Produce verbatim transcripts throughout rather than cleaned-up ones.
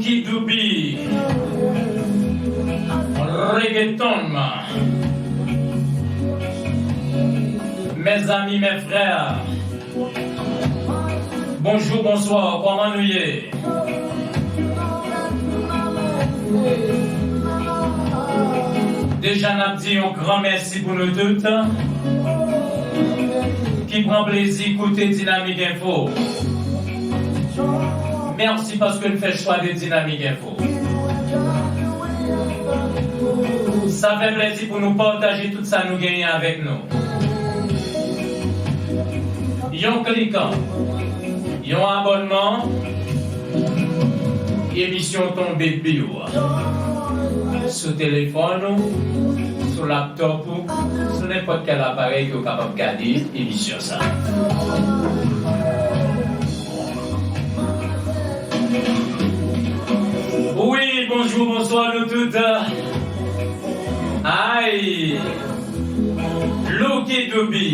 Lucky Dube, reggaeton. Mes amis, mes frères, bonjou, bonswa, kòman nou ye? Deja, n ap di yon gran mèsi pou nou tout ki pran plezi koute Dinamik Enfo. Mèsi paske n fè chwa de Dinamik Enfo. Sa fè plezi pou nou pataje tout sa nou genyen avèk nou. Yon klik, yon abònman, emisyon tonbe biw. Sou telefòn ou, sou laptòp ou, sou nenpòt kèl aparèy ke w kapab gade emisyon sa. Wi, bonjou, bonswa nou tout. Ay, Lucky Dube.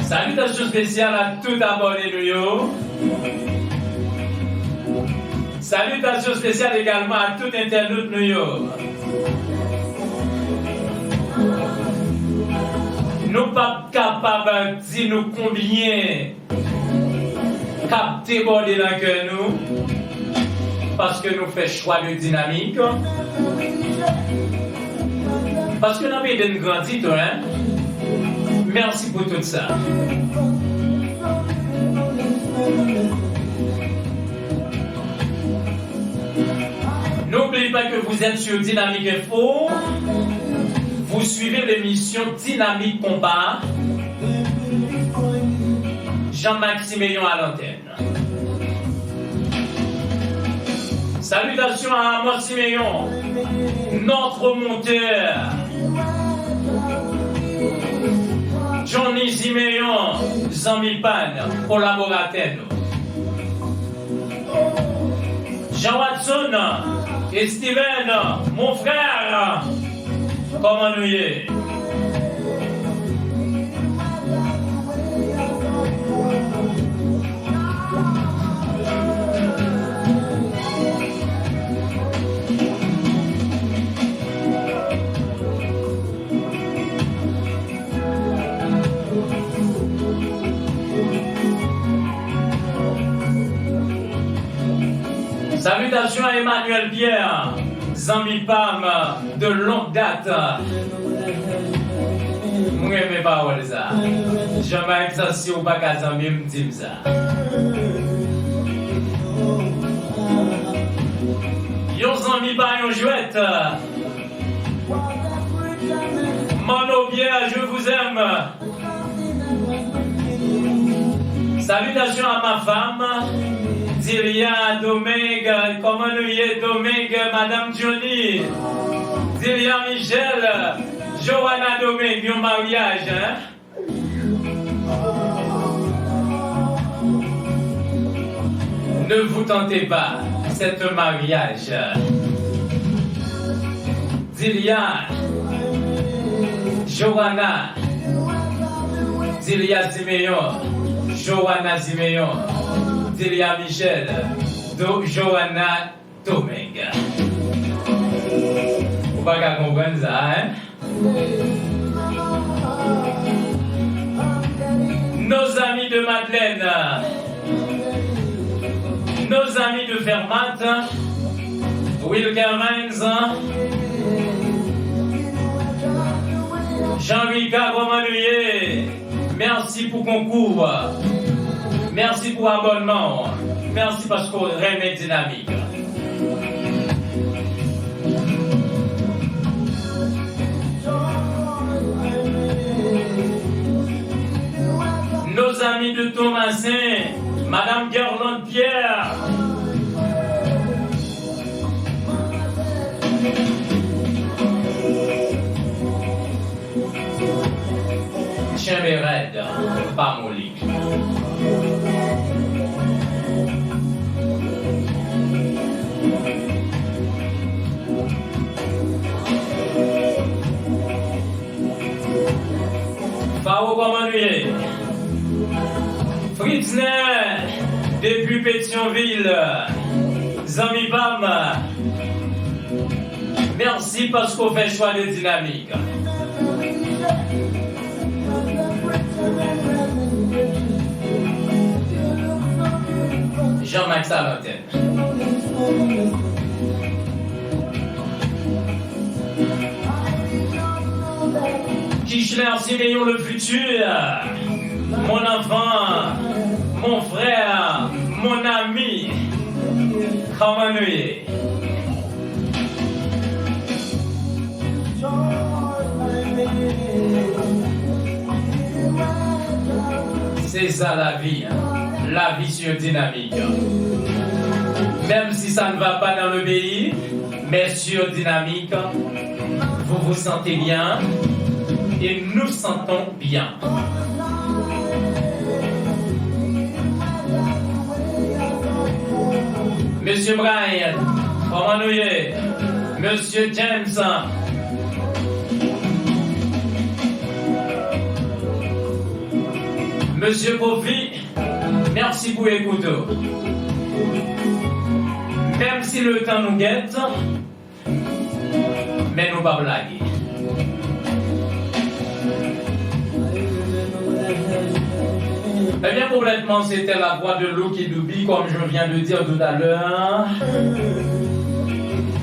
Salitasyon espesyal a tout abòne nou yo. Salitasyon espesyal egalman a tout entènot nou yo. Nou p ap kapab di nou konbyen k ap debòde nan kè nou, paske nou fè chwa de Dinamik, paske n ap ede n grandi tou, en. Mèsi pou tout sa. N'oubliez pas que vous êtes sur Dynamique Info. Vous suivez l'émission Dynamique Combat. Jean-Marc Siméon à l'antenne. Salutations à Amos Siméon, notre monteur. Johnny Siméon, zanmi pa n, kolaboratè nou. Jean Watson, Steven, mon frère, kòman nou ye? Salutations à Emmanuel Pierre, zanmi pa m de longue date. Mwen renmen pawòl sa. Jean-Marc, sa, si w pa ka zanmi m, di m sa. Yon zanmi pa yon jwèt. Mano Pierre, je vous aime. Salutations à ma femme, Dilia Domingue. Kòman nou ye, Domingue, Madame Johnny? Dilia Michel, Joanna Domingue, yon maryaj, hein? Ne vous tentez pas, c'est un mariage. Dilia, Joanna, Dilia Siméon, Joanna Siméon, Dilia Michel, Do, Joanna Domingue. Ou pa ka konprann sa, hein? Nos amis de Madeleine, nos amis de Fermat, Wilkermans, Jean Ricard, kòman nou ye? Mèsi pou konkou. Mèsi pou abònman w. Mèsi paske w renmen Dinamik. Nos amis de Thomassin, Madame Guerlande Pierre. Tchenbe rèd, pa moli. Faro, kòman nou ye? Fritzner, depi Petyonvil. Zanmi pa m, mèsi paske w fè chwa de Dinamik. Jean-Max Valentin. Kichler Siméon, le futur, mon enfant, mon frère, mon ami. Kòman nou ye? C'est ça la vie, hein. La vie sur Dynamique. Même si ça ne va pas dans le pays, mais sur Dynamique, vous vous sentez bien et nous sentons bien. Mesye Brian, kòman nou ye? Mesye James, Mesye Kofi, mèsi pou ekout ou. Menm si letan nou gèt, men nou p ap lage. Eh bien, complètement, c'était la voix de Lucky Dube, comme je viens de dire tout à l'heure.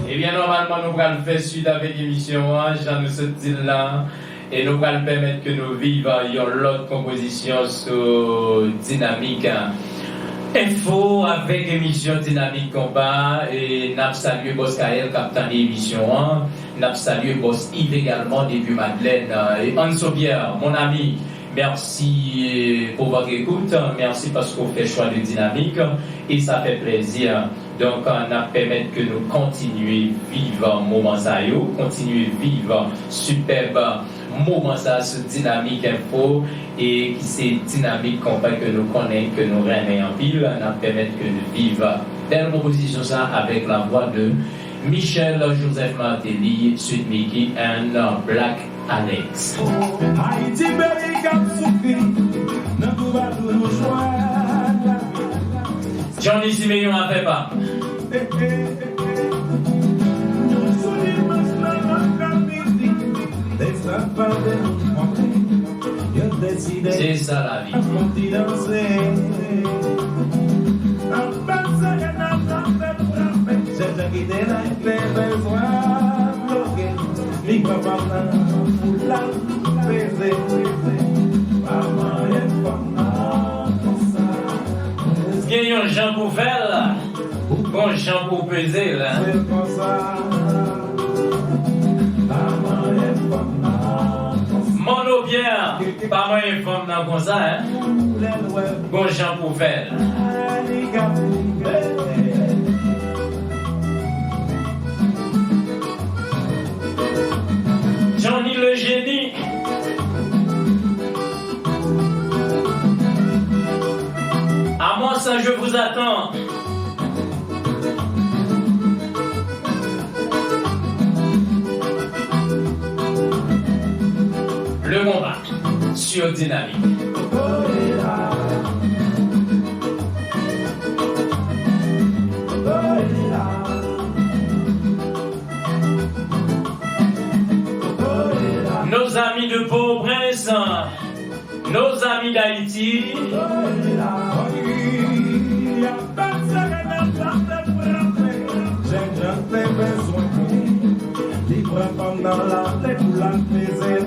Eh bien, normalman, nou pral fè swit avèk emisyon an, jan nou sot di l la. E nou pral pèmèt ke nou viv yon lòt konpozisyon sou Dinamik Enfo avèk emisyon Dinamik Konpa. E n ap salye bòs Kayèl k ap tande emisyon an. N ap salye bòs Yves egalman depi Madlèn. E Anso Pierre, mon ami, merci pour votre écoute. Merci paske w fè chwa de Dinamik. E sa fè plèzi. Donk, n ap pèmèt ke nou kontinye viv moman sa yo, kontinye viv sipèb moman sa sou Dinamik Enfo, e ki se Dinamik Konpa ke nou konnen, ke nou renmen anpil. N ap pèmèt ke nou viv bèl konpozisyon sa avèk la voix de Michel Joseph Martelly, Sweet Micky and Black Alex. Ayiti peyi k ap soufri, nan twoubadou nou jwenn lavi. Johnny Simeon afè pa m. Yon jou dimanch nan lapranmidi, de savaden nou monte, yo deside. Se sa lavi. Konti danse. Anba serenad la fè frape. Jènjan ki te la te bezwen bloke. Li pran fanm nan pou l al peze. Pa manyen fanm nan konsa. Gen yon jan pou fè l, gon jan pou peze l. Se konsa. Pa manyen fanm nan konsa. Mono Pierre, pa manyen fanm nan konsa, en. Gon jan pou fè l. Johnny le génie. Amos, je vous attends. Le Konpa sur Dynamique. Nos amis de Port-au-Prince, nos amis d'Haïti. Jènjan te bezwen li pran fanm nan lale pou l al peze l.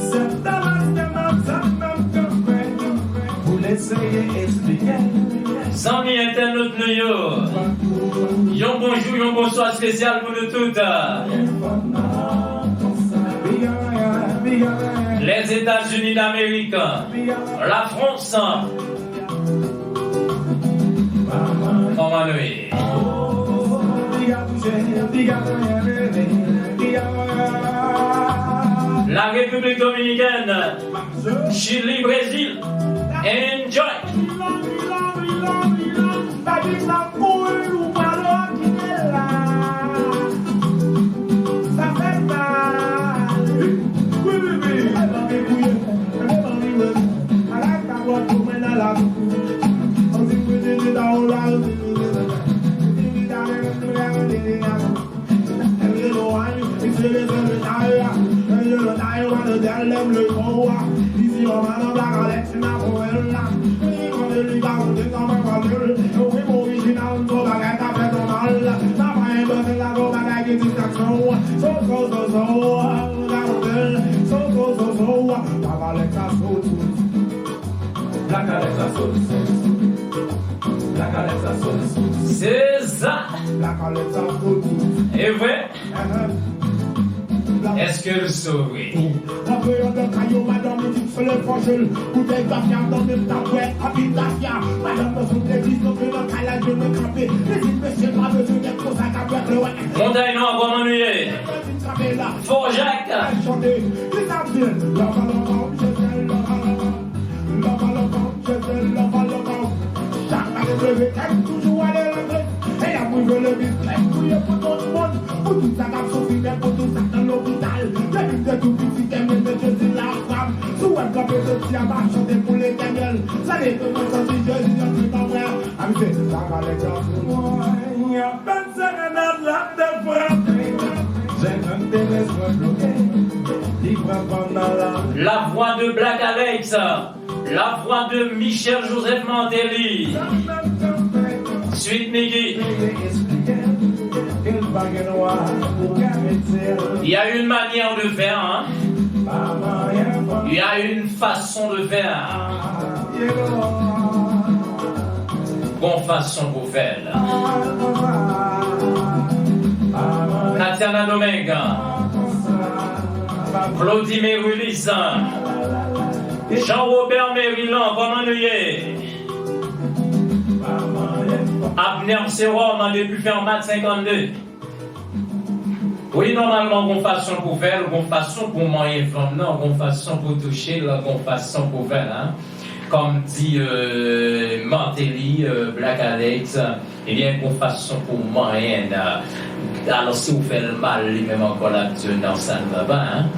Se talè ke manzè nan kanpe pou l eseye eksplike. Zanmi entènot nou yo, yon bonjou, yon bonswa espesyal pou nou tout. Les États-Unis d'Amérique, la France, kòman nou ye? La République Dominicaine, Chili, Brésil. Enjoy! So, so, so, so, so, Black Alex a sot, sot. Black Alex a sot, sot. Black Alex a sot, sot. Se sa. Black Alex a sot, sot. E vre? Èske l sove? Antre anndan kay yo, madanm li di l fè l fòse l. Boutèy tafya nan men l, t ap bwè anpil tafya. Madanm nan sot legliz, antre nan kay la, l jwenn mwen kanpe. Li di m, mesye, pa bezwen tèt konsa, k ap bwè kleren. Montagnwa, kòman nou ye? Fò Jak. Chante, ki sa di? Love, love, love, je t'aime, love, love, love. Love, love, love, je t'aime, love, love, love. Chak maten m leve, tèt m toujou ale legliz. E lè m rive legliz, tèt m kriye pou tout moun. Pou tout sa k ap soufri, menm pou tout sa k nan lopital. Depi m te tou piti, kè m rete Jezi la frape. Si w wè m kanpe jodi a, m ap chante pou Letènèl. Sa leve mwen santi Jezi antre nan mwen. Ami se, sa pale djan pou mwen. Apèn serenad la te frape. Jèn nan te bezwen bloke. Li pran fanm nan la. La voix de Black Alex. La voix de Michel Joseph Martelly. Suite Mickey. Il y a une manière de faire, hein. Il y a une façon de faire. Gon fason pou fè l. Katiana Domingue. Claudy Merilis. Jean Robert Merilan, kòman nou ye? Abner Serom depi Fermat senkannde. Wi, nòmalman, gon fason pou fè l, gon fason pou manyen fanm nan, gon fason pou touche l, gon fason pou fè l, hein. Kòm di, euh, Martelly, euh, Black Alex, ebyen, gon fason pou manyen l. Alò, si w fè l mal, li menm ankò, l ap di w, non, ça ne va pas, hein.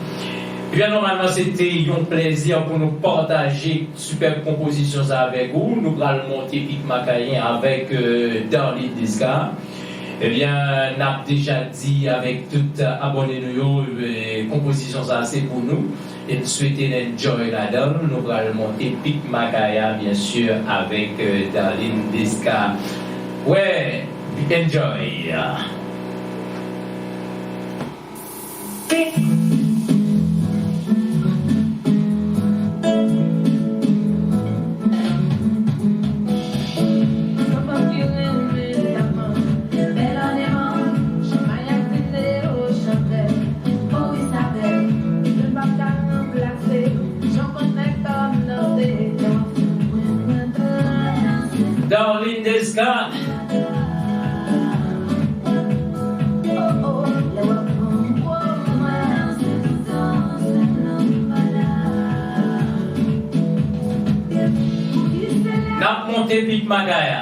Byen nòmalman, se te yon plèzi pou nou pataje sipèb konpozisyon sa avèk ou. Nou pral monte Pik Makayen avèk, euh, Darline Desca. Ebyen, n ap deja di avèk tout abòne nou yo, euh, konpozisyon sa se pou nou. E n swete n enjoy ladan l. Nou pral monte Pik Makaya, byen si, avèk, euh, Darline Desca. Wè, enjoy. Darline Desca. N ap monte Pik Makaya.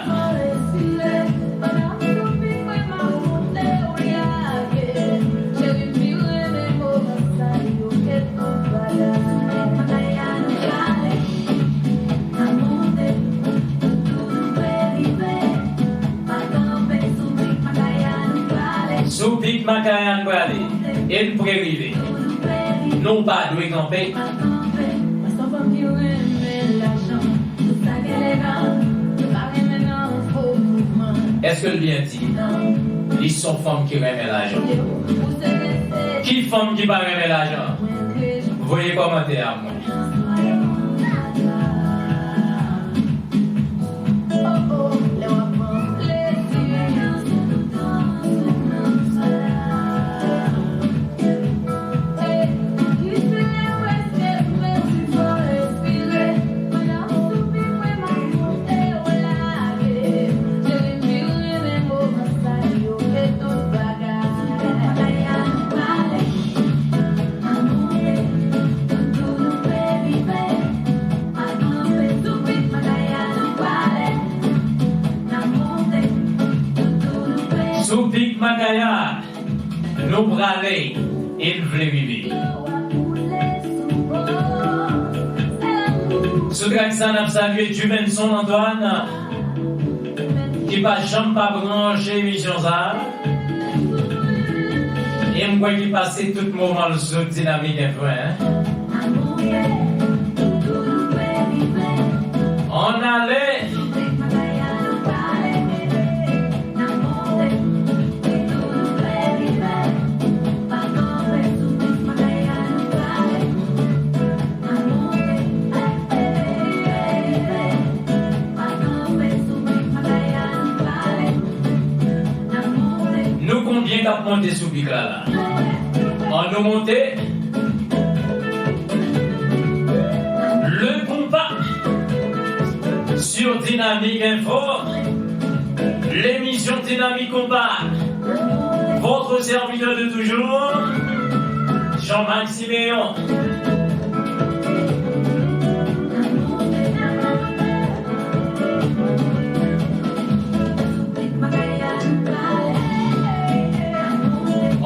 Sou Pik Makaya n prale. E n prè rive. Nou pa dwe kanpe. Èske l byen di? Li se yon fanm ki renmen lajan. Ki fanm ki pa renmen lajan? Voye kòmantè a mwen. Sou Pik Makaya, nou prale e n vle rive. Sou trak sa, n ap salye Juvenson Antoine, ki pa janm pa branche emisyon sa a. E m kwè ki pase tout moman l sou Dinamik F M, hein. Ann ale! N ap monte sou pik la la. Ann nou monte. Le Konpa sur Dynamique Info. L'émission Dynamique Konpa. Votre serviteur de toujours, Jean-Marc Siméon.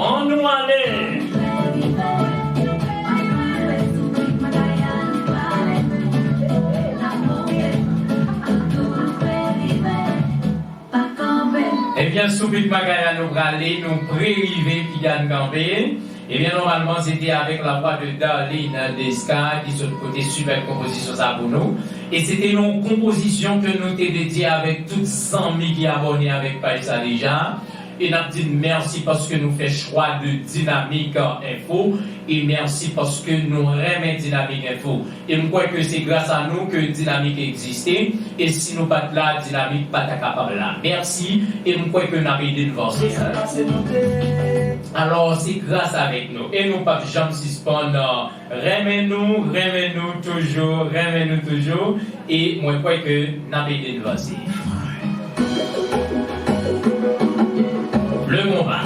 Ann nou ale! Ebyen, sou pik Makaya nou prale, nou pre rive Piga n kanpe. Ebyen, nòmalman, se te avèk lavwa de Darline Desca ki sot pote sipè konpozisyon sa pou nou. E se te yon konpozisyon ke nou te dedye avèk tout zanmi ki abòne avèk paj sa deja. E n ap di n mèsi paske nou fè chwa de Dynamique Info. E mèsi paske nou renmen Dynamique Info. E m kwè ke se gras a nou ke Dynamique egziste. E si nou pa t la, Dynamique pa ta kapab la. Mèsi. E m kwè ke n ap ede n vanse. Alò, se gras avèk nou. E nou p ap janm sispann, euh, renmen nou, renmen nou toujou, renmen nou toujou. E mwen kwè ke n ap ede n vanse. Le Konpa.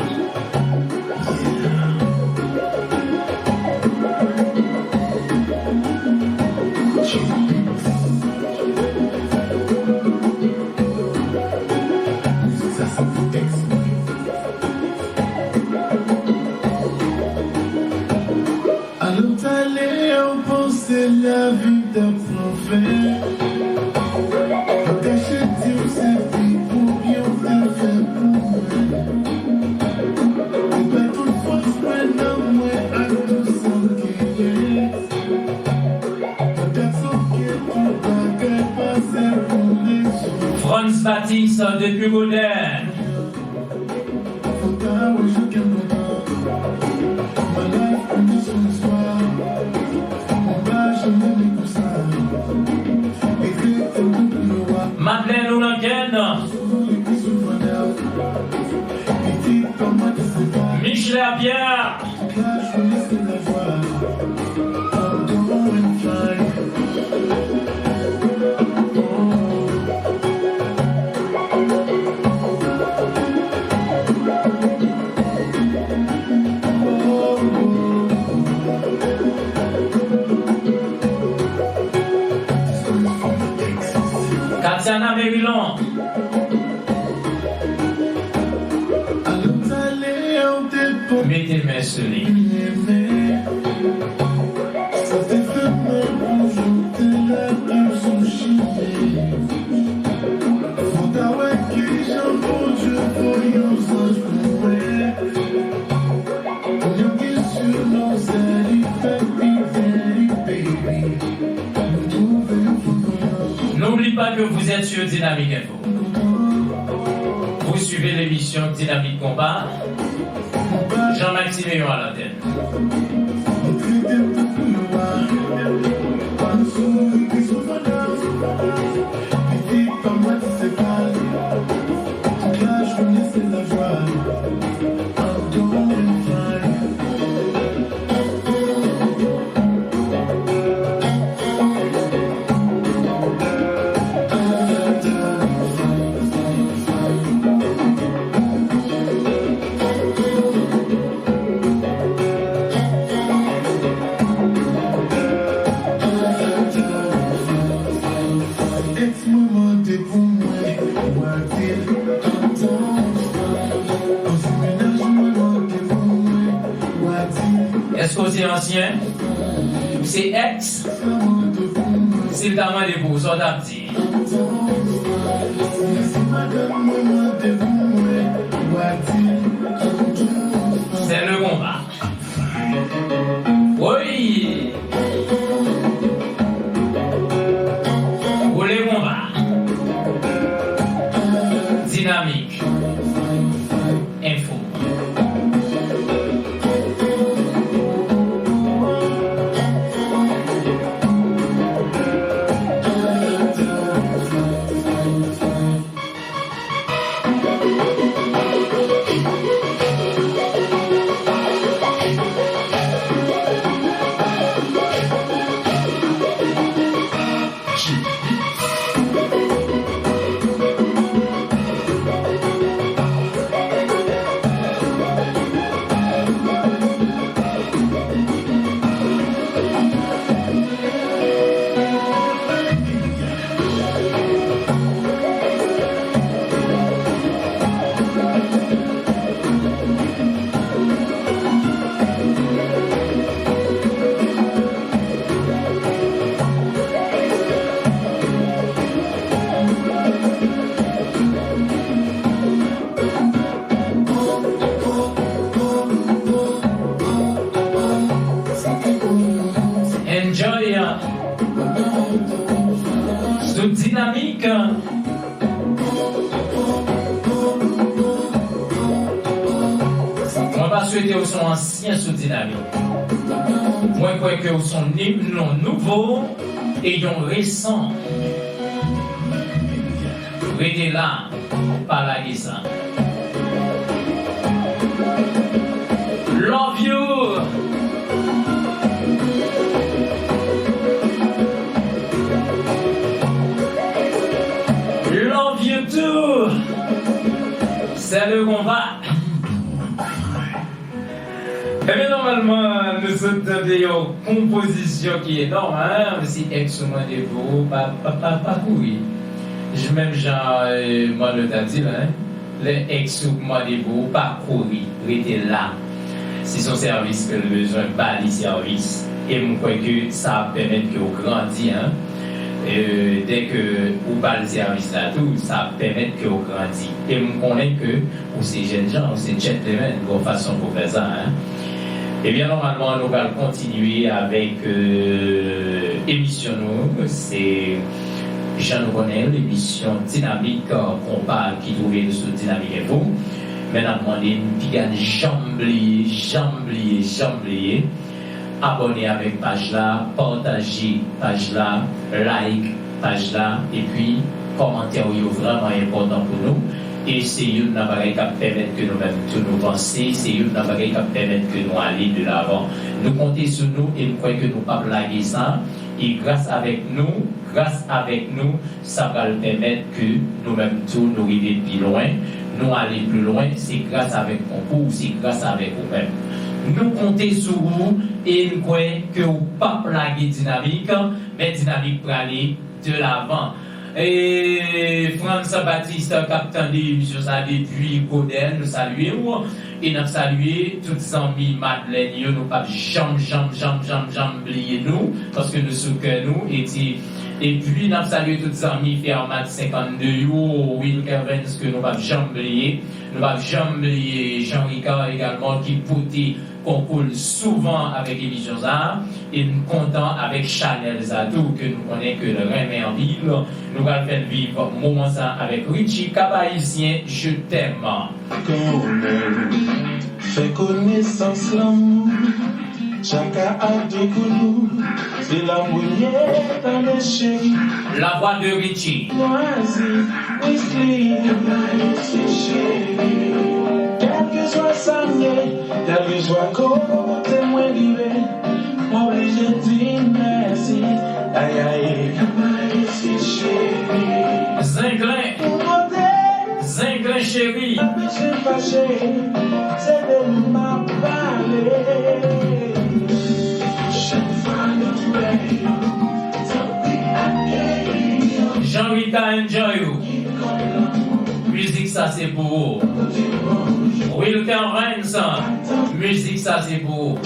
Alò talè, ou panse lavi t ap pran fen? Mwen kache di w se pi gwo byen w te fè pou mwen. Ou pran tout fòs mwen nan mwen ak tout sa m genyen. Mwen t ap soke tout bagay pase pou leson. Frantz Baptiste depi Gonayiv. Madeleine Ounanken. Michelet Pierre. Katiana Mérilon. Mete men sou li. N'oublie pas que vous êtes sur Dynamique Info. Vous suivez l'émission Dynamique Combat. Jean-Max Siméon à l'antenne. Ex mwen mande pou mwen, w a di l. Anti mennaj mwen mande pou mwen, w a di l. Èske w se ansyen? Ou se ex? Si l ta mande pou ou, sa w t ap di? C'est le combat. Woy! Woule konba. Dynamique Info. Swete w se yon ansyen sou Dinamik. Mwen kwè ke w se yon ni-, yon nouvo e yon resan. Rete la, pa lage sa. Love you. Love you too. C'est le combat. Ebyen, nòmalman, nou sot tande yon konpozisyon ki enòm, hein? Si ex ou mande pou ou, pa, pa, pa, pa kouri. J-, menm jan, euh, Manno ta di la, hein? Lè ex ou mande pou ou, pa kouri, rete la. Si se yon sèvis ke l bezwen, ba li sèvis. E m kwè ke sa ap pèmèt ke w grandi, hein? E, dè ke ou ba l sèvis la tou, sa ap pèmèt ke w grandi. E m konnen ke ou se jènjan, ou se gentleman, gon fason pou fè sa, hein. Ebyen, nòmalman, nou pral kontinye avèk, euh, emisyon nou. Se, jan nou konnen l, emisyon Dinamik, euh, Konpa ki twouve l sou Dinamik Info. Men n ap mande n piga n janm bliye, janm bliye, janm bliye. Abòne avèk paj la, pataje paj la, like paj la, epi kòmantè w yo vrèman enpòtan pou nou. E se youn nan bagay k ap pèmèt ke nou menm tou nou vanse, se youn nan bagay k ap pèmèt ke nou ale de lavan. Nou konte sou nou e m kwè ke nou p ap lage sa. E gras avèk nou, gras avèk nou, sa pral pèmèt ke nou menm tou nou rive pi lwen, nou ale pi lwen, se gras avèk konkou, se gras avèk ou menm. Nou konte sou ou e n kwè ke w p ap lage Dinamik, men Dinamik prale de lavan. E Frantz Baptiste k ap tande emisyon sa depi Godèl, nou salye w. E n ap salye tout zanmi Madlèn yo, nou p ap janm, janm, janm, janm, janm bliye nou, paske nou sou kè nou. E ti, epi n ap salye tout zanmi Fermat senkannde yo, Wilkervens ke nou p ap janm bliye. Nou p ap janm bliye Jean Ricard egalman ki pote konkou l souvan avèk emisyon sa a. E n kontan avèk chanèl sa tou, ke nou konnen ke l renmen anpil. Nou pral fè n viv moman sa avèk Richie, Cap Haïtien, Je t'aime. Konnen, fè konesans lanmou, Chaka Adoukoulou, se la premye tande cheri. La voix de Richie. Nwazi, Wesley, Cap Haïtien cheri. Kèlkeswa sa m ye, kèlkeswa kote mwen rive, m oblije di mèsi. Ayay, Cap Haïtien cheri. Zenglen. Pou kote Zenglen cheri. Anpeche m fache, se de nou m ap pale. Chak fwa nou wè yo, tanpri akeyi yo. Jean Ricard, enjoy ou. Mizik sa se pou ou. Wilkervens, mizik sa se pou ou.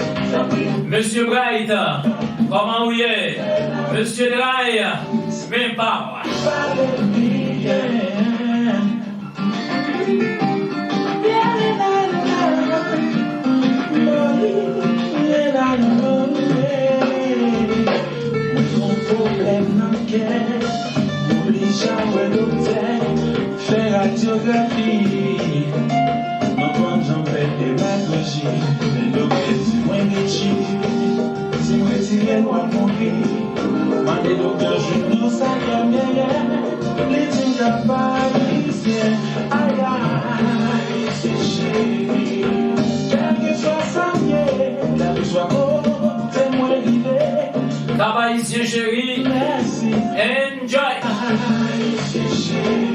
Mesye Bright, kòman ou ye? Mesye Dray, men pa w. Pale byen. Mwen gon pwoblèm nan kè, m oblije al wè doktè, fè radyografi. Mwen konn jan fè demagoji, men doktè di mwen Richie, si m retire l w ap mouri. Mande doktè Juno sa k ap genyen. Li di m Cap Ayisyen, ayay, se cheri. Kèlkeswa sa m ye, kèlkeswa kote mwen rive. Cap Ayisyen cheri. Mèsi. Enjoy. Ayisyen cheri.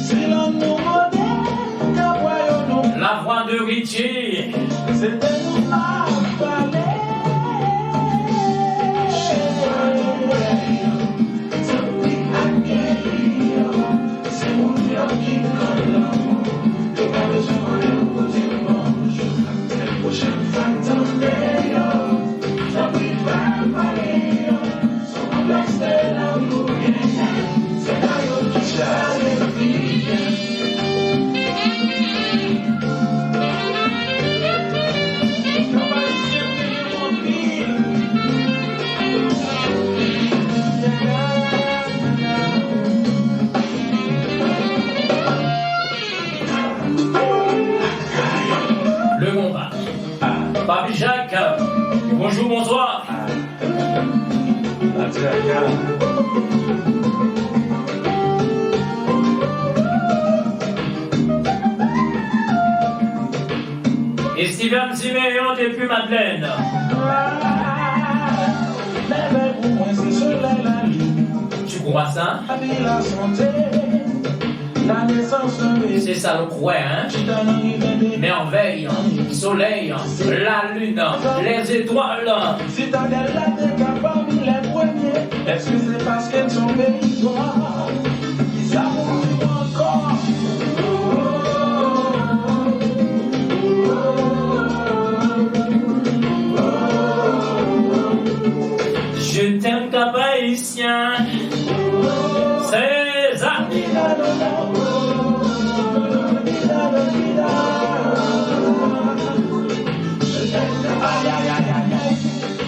Se lanmou modèl k ap wè yo nou. La voix de Richie. Se de nou m ap pale. Chak fwa nou wè yo, tanpri akeyi yo. Se moun yo ki konn lanmou. Yo pa bezwen konnen nou pou di bonjou. Pwochèn fwa n tande yo, tanpri fè n pale yo. Bonjou, bonswa. E Steven Simeon depi Madlèn. Tu crois ça? Se sa nou kwè, hein? Mèvèy, solèy, lalin, lèzetwal. Sitadèl la te ka pami lè premye. Èske se paske n se yon peyi nwa? Kisa pou nou viv ankò? Je t'aime, Cap-Haïtien. César.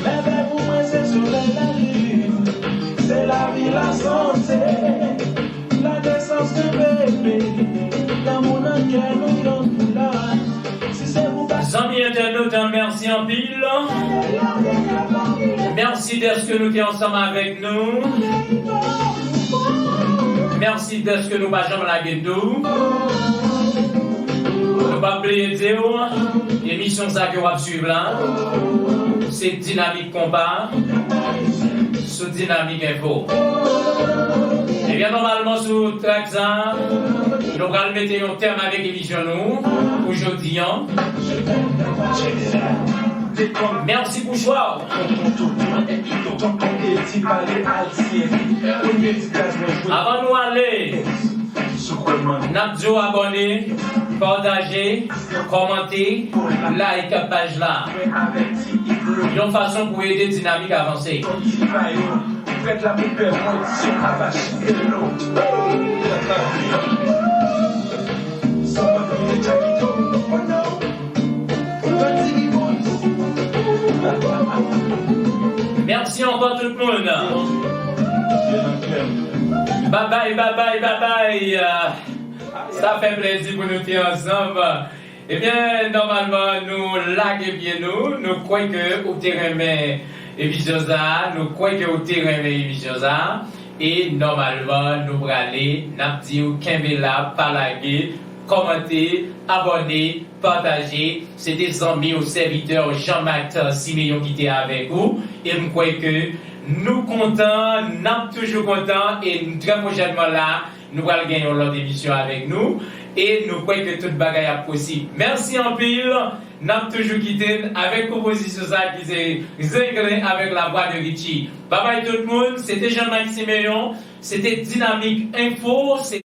Mèvèy pou mwen se solèy, lalin, se lavi, lasante, lanesans de bebe, lanmou nan kè nou yon pou lòt. Si se pou pa Zanmi entènot, mèsi anpil. Mèsi dèske nou te ansanm avèk nou. Mèsi dèske nou pa janm lage do. Nou p ap bliye di w, emisyon sa ke w ap swiv la, se Dinamik Konpa sou Dinamik Enfo. Ebyen, nòmalman, sou trèk sa, nou pral mete yon tèm avèk emisyon nou pou jodi a. Mèsi pou chwa w. Avan nou ale, n ap di w abòne, pataje, kòmante, like paj la. Yon fason pou ede Dinamik avanse. Mèsi ankò tout moun. Babay, babay, babay. Sa fè plezi pou nou te ansanm. Ebyen, nòmalman, nou lage pye nou. Nou kwè ke ou te renmen emisyon sa a. Nou kwè ke ou te renmen emisyon sa a. E nòmalman, nou prale, n ap di w kenbe la, pa lage, kòmante, abòne, pataje. Se te zanmi w, sèvitè w, Jean Marc Siméon ki te avèk ou. E m kwè ke nou kontan, n ap toujou kontan. E trè pwochènman la, nou pral gen yon lòt emisyon avèk nou. E nou kwè ke tout bagay ap posib. Mèsi anpil. N ap toujou kite n avèk konpozisyon sa ki se Zenglen avèk lavwa de Richie. Babay tout moun, se te Jean Marc Siméon, se te Dinamik Enfo, se